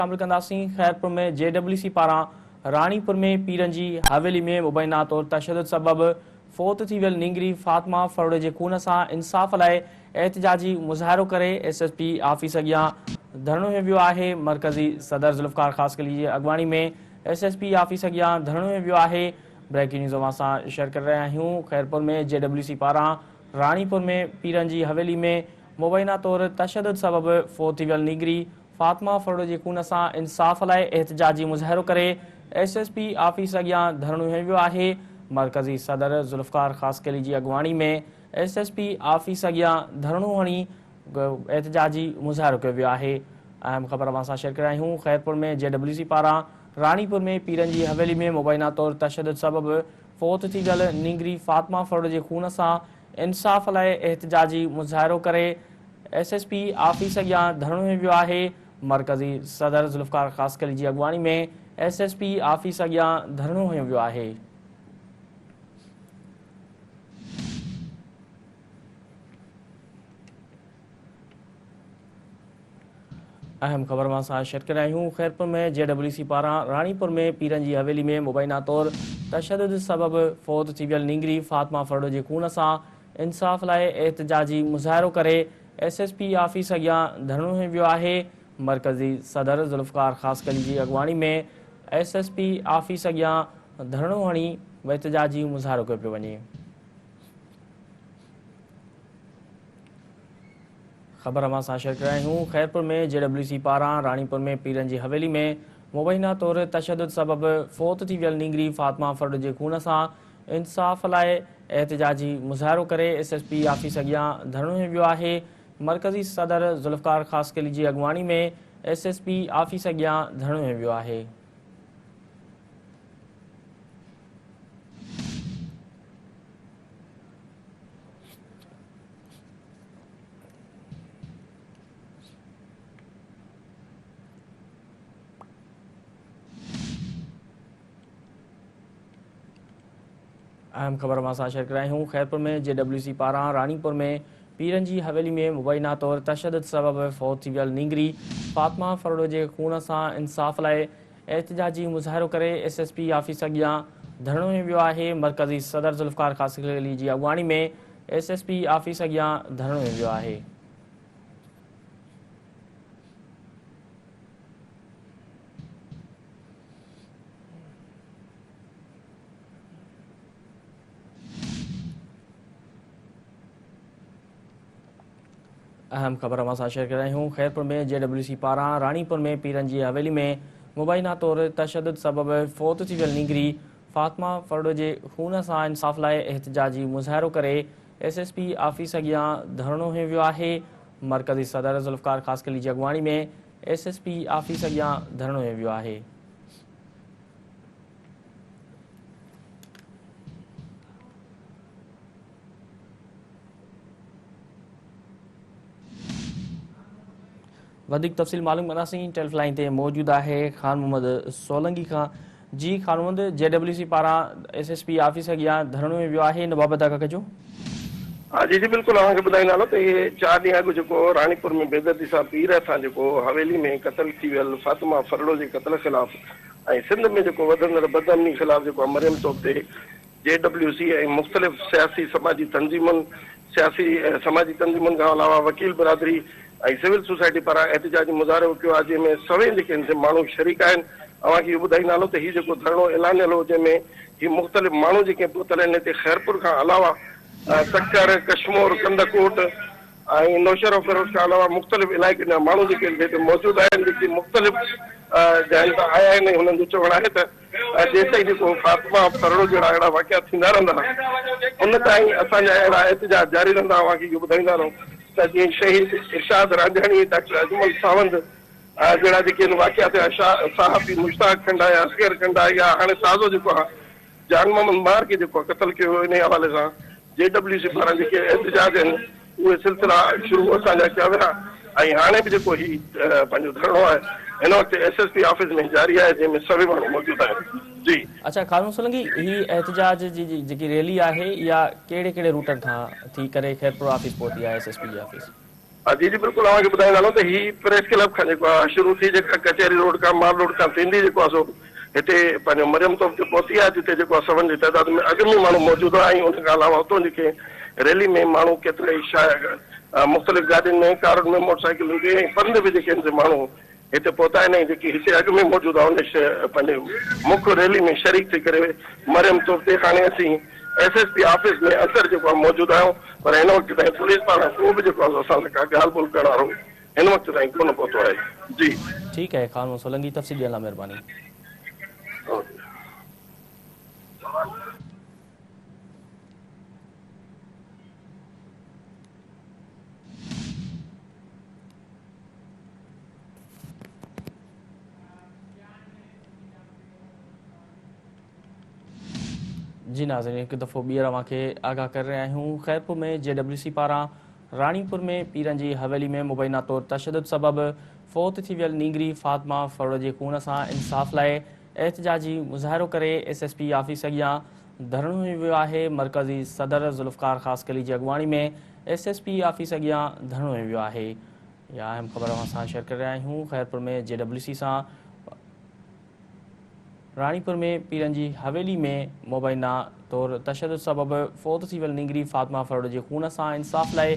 شامل ڪنداسين، خيرپور ۾ جي ڊبليو سي پاران راڻيپور ۾ پيرن جي حويلي ۾ مبينا طور تشدد سبب فوت ٿي ويل نينگري فاطمه ڦرڙي جي خون سان انصاف لاء احتجاجي مظاهرو ڪري ايس ايس پي آفيس اڳيان ڌرڻو هنيو ويو آهي، مرڪزي صدر ذوالفقار خاصخيلي جي اڳواڻي ۾ ايس ايس پي آفيس اڳيان ڌرڻو هنيو ويو آهي، بريڪنگ نيوز اوهان سان شيئر ڪري رهيا آهيون، خيرپور ۾ جي ڊبليو سي پاران راڻيپور ۾ پيرن جي حويلي ۾ مبينا طور تشدد سبب فوت ٿي ويل نينگري فاطمه ڦرڙو جي خون سان انصاف لاء احتجاجي مظاهرو ڪري ايس ايس پي آفيس اڳيان ڌرڻو هنيو ويو آهي، مرڪزي صدر ذوالفقار خاصخيلي جي اڳواڻي ۾ ايس ايس پي آفيس اڳيان ڌرڻو هڻي احتجاجي مظاهرو ڪيو ويو آهي. اهم خبر اوهان سان شيئر ڪري رهيا آهيون خيرپور ۾ جي ڊبليو سي پاران راڻيپور ۾ پيرن جي حويلي ۾ مبينا طور تشدد سبب فوت ٿي ويل نينگري فاطمه ڦرڙو جي خون سان انصاف لاء احتجاجي مظاهرو ڪري ايس ايس پي آفيس اڳيان ڌرڻو هنيو ويو آهي، مرڪزي صدر ذوالفقار خاصخيلي جي اڳواڻي ۾ ايس ايس پي آفيس اڳيان ڌرڻو هنيو ويو آهي. اهم خبر اوهان سان شيئر ڪري رهيا آهيون خيرپور ۾ جي ڊبليو سي پاران راڻيپور ۾ پيرن جي حويلي ۾ مبينا طور تشدد سبب فوت ٿي ويل نينگري فاطمه ڦرڙو جي خون سان انصاف لاء احتجاجي مظاهرو ڪري ايس ايس پي آفيس اڳيان ڌرڻو هنيو ويو آهي مرڪزي صدر ذوالفقار خاصخيلي جي اڳواڻي ۾ ايس ايس پي آفيس اڳيان ڌرڻو هڻي احتجاجي مظاهرو ڪيو پيو وڃي. خبر اوهان سان شيئر ڪري رهيا آهيون خيرپور ۾ جي ڊبليو سي پاران راڻيپور ۾ پيرن جي حويلي ۾ مبينا طور تشدد سبب فوت ٿي ويل نينگري فاطمه ڦرڙ جي خون سان انصاف لاء احتجاجي مظاهرو ڪري ايس ايس پي آفيس اڳيان ڌرڻو هنيو ويو آهي مرڪزي صدر ذوالفقار خاصخيلي جي اڳواڻي ۾ ايس ايس پي آفيس اڳيان ڌرڻو هنيو ويو آهي. اهم خبر اوهان سان شيئر ڪري رهيا آهيون خيرپور ۾ جي ڊبليو سي پاران راڻيپور ۾ پيرن جي حويلي ۾ مبينا طور تشدد سبب فوت ٿي ويل نينگري فاطمه ڦرڙو جي خون سان انصاف لاء احتجاجي مظاهرو ڪري ايس ايس پي آفيس اڳيان ڌرڻو هنيو ويو آهي، مرڪزي صدر ذوالفقار خاصخيلي جي اڳواڻي ۾ ايس ايس پي آفيس اڳيان ڌرڻو هنيو ويو آهي. اهم خبر اوهان سان شيئر ڪري رهيا آهيون خيرپور ۾ جي ڊبليو سي پاران راڻيپور ۾ پيرن جي حويلي ۾ مبينا طور تشدد سبب فوت ٿي ويل نينگري فاطمه ڦرڙو جي خون سان انصاف لاء احتجاجي مظاهرو ڪري ايس ايس پي آفيس اڳيان ڌرڻو هنيو ويو آهي مرڪزي صدر ذوالفقار خاصخيلي جي اڳواڻي ۾ ايس ايس پي آفيس اڳيان ڌرڻو هنيو ويو آهي. وڌيڪ تفصيل معلوم ڪنداسين ٽيلف لائين تي موجود آهي خان محمد سولنگي کان جي Khan Muhammad J W C پاران ايس ايس پي آفيس اڳيان ڌرڻو ويو آهي ان بابت آگاهه ڪجو. ها جي جي بلڪل اوهان کي ٻڌائيندا هلون ته اهي چار ڏينهن اڳ جيڪو راڻيپور ۾ بيدردي سان پير هٿان جيڪو حويلي ۾ قتل ٿي ويل فاطمه ڦرڙو جي قتل خلاف ۽ سنڌ ۾ جيڪو وڌندڙ بدامني خلاف جيڪو مريم چوڪ تي جي ڊبليو سي ۽ مختلف سياسي سماجي تنظيمن، سياسي ۽ سماجي تنظيمن کان علاوه وڪيل برادري ۽ سول سوسائٽي پاران احتجاجي مظاهرو ڪيو آهي جنهن ۾ سوين جيڪي هن ماڻهو شريڪ آهن اوهان کي اهو ٻڌائيندا هلون ته هي جيڪو ڌرڻو اعلانيل هو جنهن ۾ هي مختلف ماڻهو جيڪي پهتل آهن هتي خيرپور کان علاوه سکر، ڪشمور، ڪنڌڪوٽ ۽ نوشهروفيروز کان علاوه مختلف علائقن جا ماڻهو جيڪي هتي موجود آهن جيڪي مختلف جاين تان آيا آهن ۽ هنن جو چوڻ آهي ته جيستائين جيڪو فاطمه ڦرڙو جهڙا اهڙا واقعا ٿيندا رهندا ان تائين اسان جا اهڙا احتجاج جاري رهندا اوهان کي اهو ٻڌائيندا رهون ته جيئن شهيد ارشاد رانجهاڻي ڊاڪٽر اجمل ساوند جهڙا جيڪي آهن واقعا ٿيا صحافي مشتاق کنڊا يا اصغر کنڊا يا هاڻي تازو جيڪو آهي جان محمد مهر کي جيڪو قتل ڪيو ويو انهي حوالي سان جي ڊبليو سي پاران جيڪي احتجاج آهن اهي سلسلا شروع اسان جا ڪيا ويا ۽ هاڻي به جيڪو هي پنهنجو ڌرڻو آهي هن وقت ايس ايس پي آفيس ۾ جاري آهي جنهن ۾ سوين ماڻهو موجود آهن جي. اڇا خادم سولنگي هي احتجاج جي جيڪي ريلي آهي اها ڪهڙي ڪهڙي روٽن کان ٿي ڪري خيرپور آفيس پهتي آهي ايس ايس پي جي آفيس. جي جي بلڪل اوهان کي ٻڌائيندا هلون ته هي پريس ڪلب کان جيڪو آهي شروع ٿي جيڪا ڪچهري روڊ کان مال روڊ کان ٿيندي جيڪو آهي سو هتي پنهنجو مريم توب تي پهتي آهي جتي جيڪو آهي سون جي تعداد ۾ اڳ ۾ ماڻهو موجود هئا ۽ ان کان علاوه اتون جيڪي ريلي ۾ ماڻهو ڪيترائي شايع مختلف گاڏين ۾ ڪارن ۾ موٽر سائيڪلن تي ۽ پنڌ به جيڪي آهن سي ماڻهو هتي پهتا آهن ۽ جيڪي هتي اڳ ۾ موجود آهن ان پنهنجي مک ريلي ۾ شريڪ ٿي ڪري مريم توب تي هاڻي اسين ايس ايس پي آفيس ۾ اندر جيڪو آهي موجود آهيون پر هن وقت تائين پوليس پاران ڪو به جيڪو آهي اسان سان ڪا ڳالهه ٻولهه ڪرڻ وارو هن وقت تائين ڪونه پهتو آهي جي. ٺيڪ آهي خان محمد سولنگي تفصيل ڏيڻ لاء مهرباني. جي ناظرين هڪ دفعو ٻيهر اوهان کي آگاهه ڪري رهيا آهيون خيرپور ۾ جي ڊبليو سي پاران راڻيپور ۾ پيرن جي حويلي ۾ مبينا طور تشدد سبب فوت ٿي ويل نينگري فاطمه ڦرڙو جي خون سان انصاف لاء احتجاجي مظاهرو ڪري ايس ايس پي آفيس اڳيان ڌرڻو هنيو ويو آهي مرڪزي صدر ذوالفقار خاصخيلي جي اڳواڻي ۾ ايس ايس پي آفيس اڳيان ڌرڻو هنيو ويو آهي اها اهم خبر اوهان سان شيئر ڪري رهيا آهيون خيرپور ۾ جي ڊبليو سي سان راڻيپور ۾ پيرن جي حويلي ۾ مبينا طور تشدد سبب فوت ٿي ويل نينگري فاطمه ڦرڙو جي خون سان انصاف لاء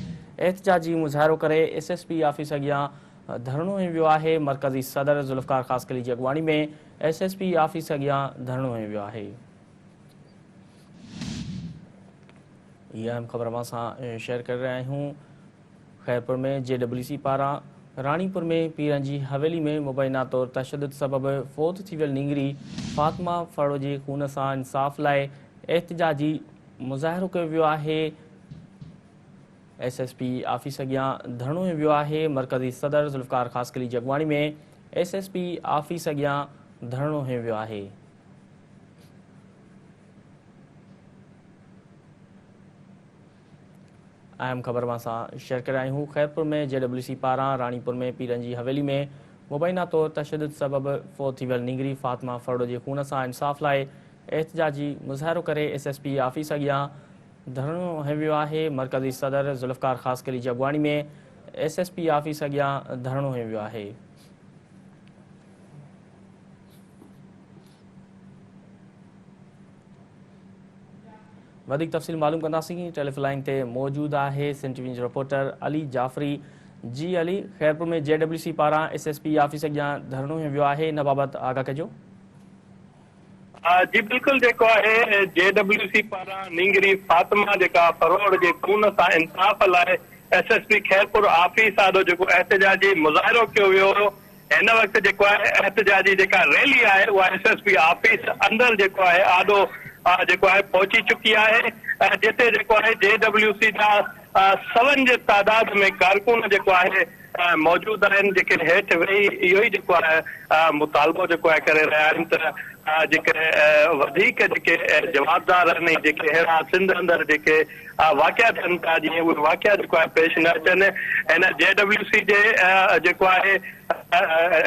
احتجاجي مظاهرو ڪري ايس ايس پي آفيس اڳيان ڌرڻو هنيو ويو آهي مرڪزي صدر ذوالفقار خاصخيلي جي اڳواڻي ۾ ايس ايس پي آفيس اڳيان ڌرڻو هنيو ويو آهي. هي اهم خبر اوهان سان شيئر ڪري رهيا آهيون خيرپور ۾ جي ڊبليو سي پاران راڻيپور ۾ پيرن جي حويلي ۾ مبينا طور تشدد سبب فوت ٿي ويل نينگري فاطمه ڦرڙو جي خون سان انصاف لاء احتجاجي مظاهرو ڪيو ويو آهي ايس ايس پي آفيس اڳيان ڌرڻو هنيو ويو آهي مرڪزي صدر ذوالفقار خاصخيلي جي اڳواڻي ۾ ايس ايس پي آفيس اڳيان ڌرڻو هنيو ويو آهي. اهم خبر اوهان سان شيئر ڪري آهيون خيرپور ۾ جي ڊبليو سي پاران راڻيپور ۾ پيرن جي حويلي ۾ مبينا طور تشدد سبب فوت ٿي ويل نينگري فاطمه ڦرڙو جي خون سان انصاف لاء احتجاجي مظاهرو ڪري ايس ايس پي آفيس اڳيان ڌرڻو هنيو ويو آهي مرڪزي صدر ذوالفقار خاصخيلي جي اڳواڻي ۾ ايس ايس پي آفيس اڳيان ڌرڻو هنيو ويو آهي. وڌيڪ تفصيل معلوم ڪنداسين ٽيليفون لائين تي موجود آهي سنڌ ٽي وي جو رپورٽر علي جعفري جي علي خيرپور ۾ جي ڊبليو سي پاران ايس ايس پي آفيس اڳيان ڌرڻو هنيو ويو آهي ان بابت آگاهه ڪجو. جي بلڪل جيڪو آهي جي ڊبليو سي پاران نينگري فاطمه جيڪا فروڙ جي خون سان انصاف لاء S S P Khairpur office آڏو جيڪو احتجاجي مظاهرو ڪيو ويو هو هن وقت جيڪو آهي احتجاجي جيڪا ريلي آهي اها ايس ايس پي آفيس اندر جيڪو آهي آڏو جيڪو آهي پهچي چڪي آهي جتي جيڪو آهي جي ڊبليو سي جا سون جي تعداد ۾ ڪارڪن جيڪو آهي موجود آهن جيڪي هيٺ ويهي اهو ئي جيڪو آهي مطالبو جيڪو آهي ڪري رهيا آهن ته جيڪي وڌيڪ جيڪي جوابدار آهن ۽ جيڪي اهڙا سنڌ اندر جيڪي واقعا ٿين ٿا جيئن اهي واقعا جيڪو آهي پيش نه اچن هن جي ڊبليو سي جي جيڪو آهي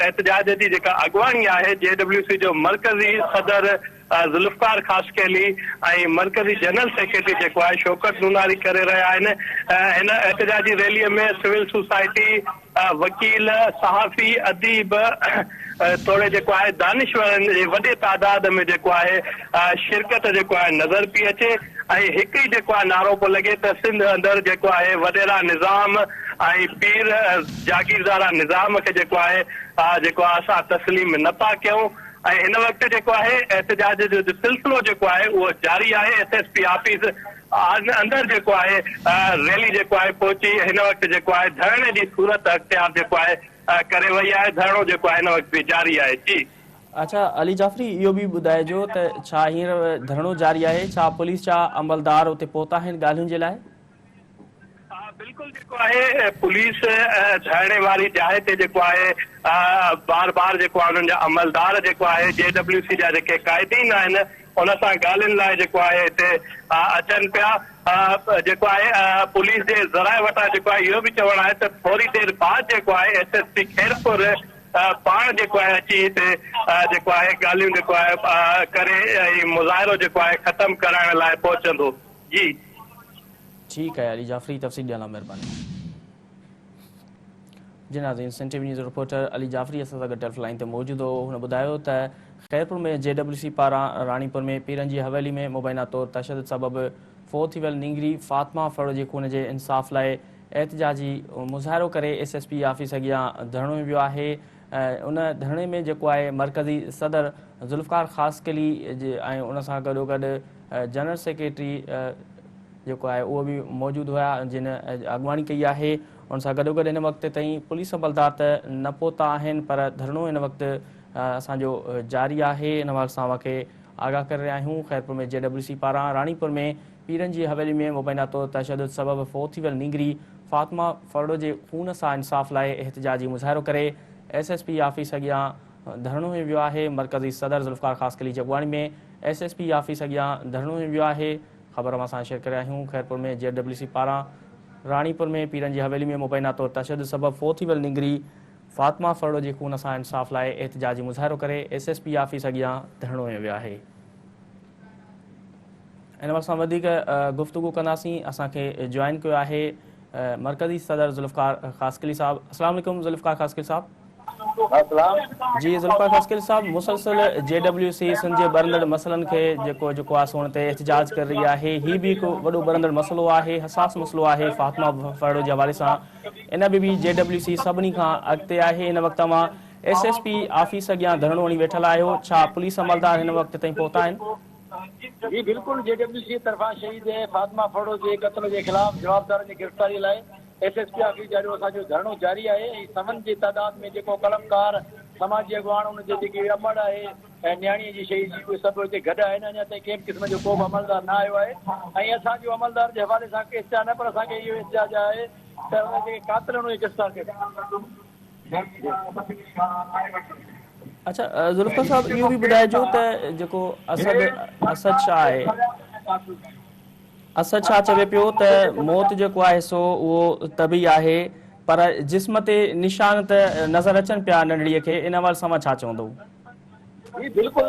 احتجاج جي جيڪا اڳواڻي آهي جي ڊبليو سي جو مرڪزي صدر ذوالفقار خاصخيلي ۽ مرڪزي جنرل سيڪريٽري جيڪو آهي شوڪت نوناري ڪري رهيا آهن هن احتجاجي ريلي ۾ سول سوسائٽي وڪيل، صحافي، اديب توڙي جيڪو آهي دانشورن جي وڏي تعداد ۾ جيڪو آهي شرڪت جيڪو آهي نظر پئي اچي ۽ هڪ ئي جيڪو آهي نعرو پيو لڳي ته سنڌ اندر جيڪو آهي وڏيرا نظام ۽ پير جاگيردارا نظام کي جيڪو آهي جيڪو آهي اسان تسليم نه پيا ڪيون ۽ هن وقت جيڪو آهي احتجاج جو سلسلو جيڪو آهي اهو جاري آهي ايس ايس پي آفيس اندر جيڪو آهي ريلي جيڪو آهي پهچي هن وقت جيڪو آهي ڌرڻي جي صورت اختيار جيڪو آهي ڪري وئي آهي ڌرڻو جيڪو آهي هن وقت به جاري آهي جي. اڇا علي جعفري اهو به ٻڌائجو ته ڇا هينئر ڌرڻو جاري آهي ڇا پوليس جا عملدار اتي پهتا آهن ڳالهين جي لاء؟ ها بلڪل جيڪو آهي پوليس ڌرڻي واري جاء تي جيڪو آهي بار بار جيڪو آهي انهن جا عملدار جيڪو آهي جي ڊبليو سي جا جيڪي قائدين آهن ان سان ڳالهين لاء جيڪو آهي هتي اچن پيا جيڪو آهي پوليس جي ذرائع وٽان جيڪو آهي اهو به چوڻ آهي ته ٿوري دير بعد جيڪو آهي ايس ايس پي خيرپور پاڻ جيڪو آهي اچي هتي جيڪو آهي ڳالهيون جيڪو آهي ڪري ۽ مظاهرو جيڪو آهي ختم ڪرائڻ لاء پهچندو جي. ٺيڪ آهي علي جعفري تفصيل ڏيڻ لاء مهرباني. جي ناظرين Sindh T V news reporter Ali Jafri اسان سان گڏ ٽيليفون لائين تي موجود هو هن ٻڌايو ته خيرپور ۾ جي ڊبليو سي پاران راڻيپور ۾ پيرن جي حويلي ۾ مبينا طور تشدد سبب فوت ٿي ويل نينگري فاطمه ڦرڙو جي خون جي انصاف لاء احتجاجي مظاهرو ڪري ايس ايس پي آفيس اڳيان ڌرڻو هنيو ويو آهي ان ڌرڻي ۾ جيڪو آهي مرڪزي صدر ذوالفقار خاصخيلي ۽ ان سان گڏوگڏ جنرل سيڪريٽري جيڪو آهي اهو به موجود هيا جن اڳواڻي ڪئي آهي ان سان گڏوگڏ هن وقت تائين پوليس عملدار ته نه پهتا آهن پر ڌرڻو هن وقت اسان جو جاري آهي ان حوالي سان اوهان کي آگاهه ڪري رهيا آهيون خيرپور ۾ جي ڊبليو سي پاران راڻيپور ۾ پيرن جي حويلي ۾ مبينا طور تشدد سبب فوت ٿي ويل نينگري فاطمه ڦرڙو جي خون سان انصاف لاء احتجاجي مظاهرو ڪري ايس ايس پي آفيس اڳيان ڌرڻو هنيو ويو آهي مرڪزي صدر ذوالفقار خاصخيلي جي اڳواڻي ۾ ايس ايس پي آفيس اڳيان ڌرڻو هنيو ويو آهي خبر اوهان سان شيئر ڪري رهيا آهيون خيرپور ۾ جي ڊبليو سي پاران راڻيپور ۾ پيرن جي حويلي ۾ مبينا طور تشدد سبب فوت ٿي ويل نينگري فاطمه ڦرڙو جي خون سان انصاف لاء احتجاجي مظاهرو ڪري ايس ايس پي آفيس اڳيان ڌرڻو هنيو ويو آهي. ان حوالي سان وڌيڪ گفتگو ڪنداسين اسان کي جوائن ڪيو آهي مرڪزي صدر ذوالفقار خاصخيلي صاحب السلام عليڪم ذوالفقار خاصخيلي صاحب السلام جي ذوالفقار خاصخيلي صاحب مسلسل جي ڊبليو سي سنڌ جي ٻرندڙ مسئلن کي جيڪو جيڪو آهي سو ان تي احتجاج ڪري رهي آهي هي به هڪ وڏو ٻرندڙ مسئلو آهي حساس مسئلو آهي فاطمه ڦرڙو جي حوالي سان ان به به جي ڊبليو سي سڀني کان اڳتي آهي هن وقت اوهان ايس ايس پي آفيس اڳيان ڌرڻو هڻي ويٺل آهيو ڇا پوليس عملدار هن وقت تائين پهتا آهن؟ جي بلڪل جي ڊبليو سي طرفان شهيد فاطمه ڦرڙو جي قتل جي خلاف جوابدارن جي گرفتاري لاء ايس ايس پي آفيس جي آڏو اسان جو ڌرڻو جاري آهي ۽ سون جي تعداد ۾ جيڪو قلمڪار سماجي اڳواڻ ان جي جيڪي امڙ آهي ۽ نياڻي جي شهيد جي اهي سڀ هتي گڏ آهن اڃا تائين ڪنهن به قسم جو ڪو به عملدار نه آيو آهي ۽ اسان جو عملدار جي حوالي سان احتجاج نه پر اسان کي اهو احتجاج آهي ته ان جيڪي قاتل آهن اهي گرفتار ڪيا اڇا ذوالفقار صاحب اهو به ٻڌائجو ته جيڪو اسد اسد شاهه آهي اسد شاهه چوي پيو ته موت جيڪو آهي سو اهو طبعي آهي پر جسم تي نشان ته نظر اچن پيا ننڍڙي کي ان حوالي سان اوهان ڇا چوندو؟ جي بلڪل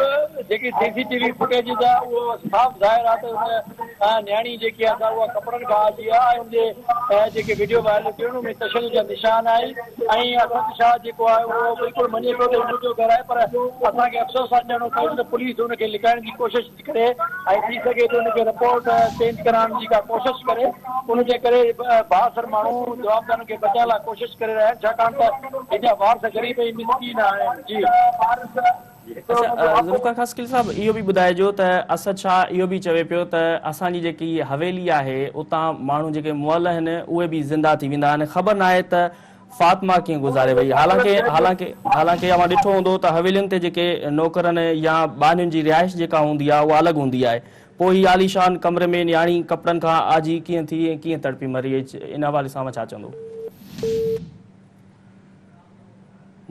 جيڪي سي سي ٽي وي فوٽيجز آ اهو صاف ظاهر آ ته ان نياڻي جيڪي آ سا اها ڪپڙن کان آجي آ ۽ ان جي جيڪي وڊيو وائرل ٿيو ان ۾ تشدد جا نشان آهي ۽ اسد شاهه جيڪو آهي اهو بلڪل مڃي پيو ته هي منهنجو گهر آهي پر اسان کي افسوس سان چوڻو پئي ٿو ته پوليس ان کي لڪائڻ جي ڪوشش ٿي ڪري ۽ ٿي سگهي ٿو ان کي رپورٽ چينج ڪرائڻ جي ڪا ڪوشش ڪري ان جي ڪري بااثر ماڻهو جوابدارن کي بچائڻ لاء ڪوشش ڪري رهيا آهن ڇاڪاڻ ته هن جا وارث غريب ۽ مسڪين آهن جي. اڇا ذوالفقار خاصخيلي صاحب اهو به ٻڌائجو ته اسد شاهه اهو به چوي پيو ته اسان جي جيڪي حويلي آهي اتان ماڻهو جيڪي مئل آهن اهي به زنده ٿي ويندا آهن خبر ناهي ته فاطمه ڪيئن گذاري وئي حالانڪه حالانڪه حالانڪه اوهان ڏٺو هوندو ته حويلين تي جيڪي نوڪرن يا ٻانهين جي رهائش جيڪا هوندي آهي اها الڳ هوندي آهي پوء هي عاليشان ڪمري ۾ نياڻي ڪپڙن کان آجي ڪيئن ٿي ۽ ڪيئن تڙپي مري وئي ان حوالي سان اوهان ڇا چوندو؟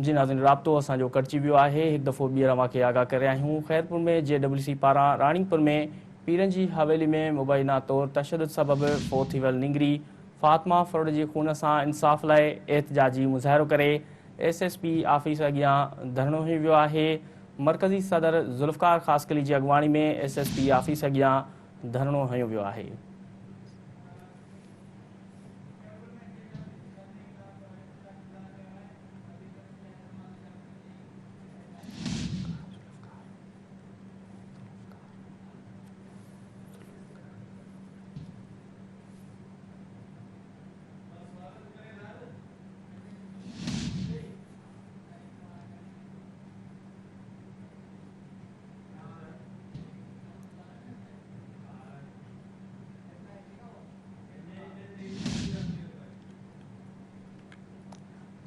جي ناظرين رابطو اسان جو ڪٽجي ويو آهي هڪ دفعو ٻيهر اوهان کي آگاهه ڪري رهيا آهيون خيرپور ۾ جي ڊبليو سي پاران راڻيپور ۾ پيرن جي حويلي ۾ مبينا طور تشدد سبب فوت ٿي ويل نينگري فاطمه ڦرڙ جي خون سان انصاف لاء احتجاجي مظاهرو ڪري ايس ايس پي آفيس اڳيان ڌرڻو هنيو ويو آهي مرڪزي صدر ذوالفقار خاصخيلي جي اڳواڻي ۾ ايس ايس پي آفيس اڳيان ڌرڻو هنيو ويو آهي.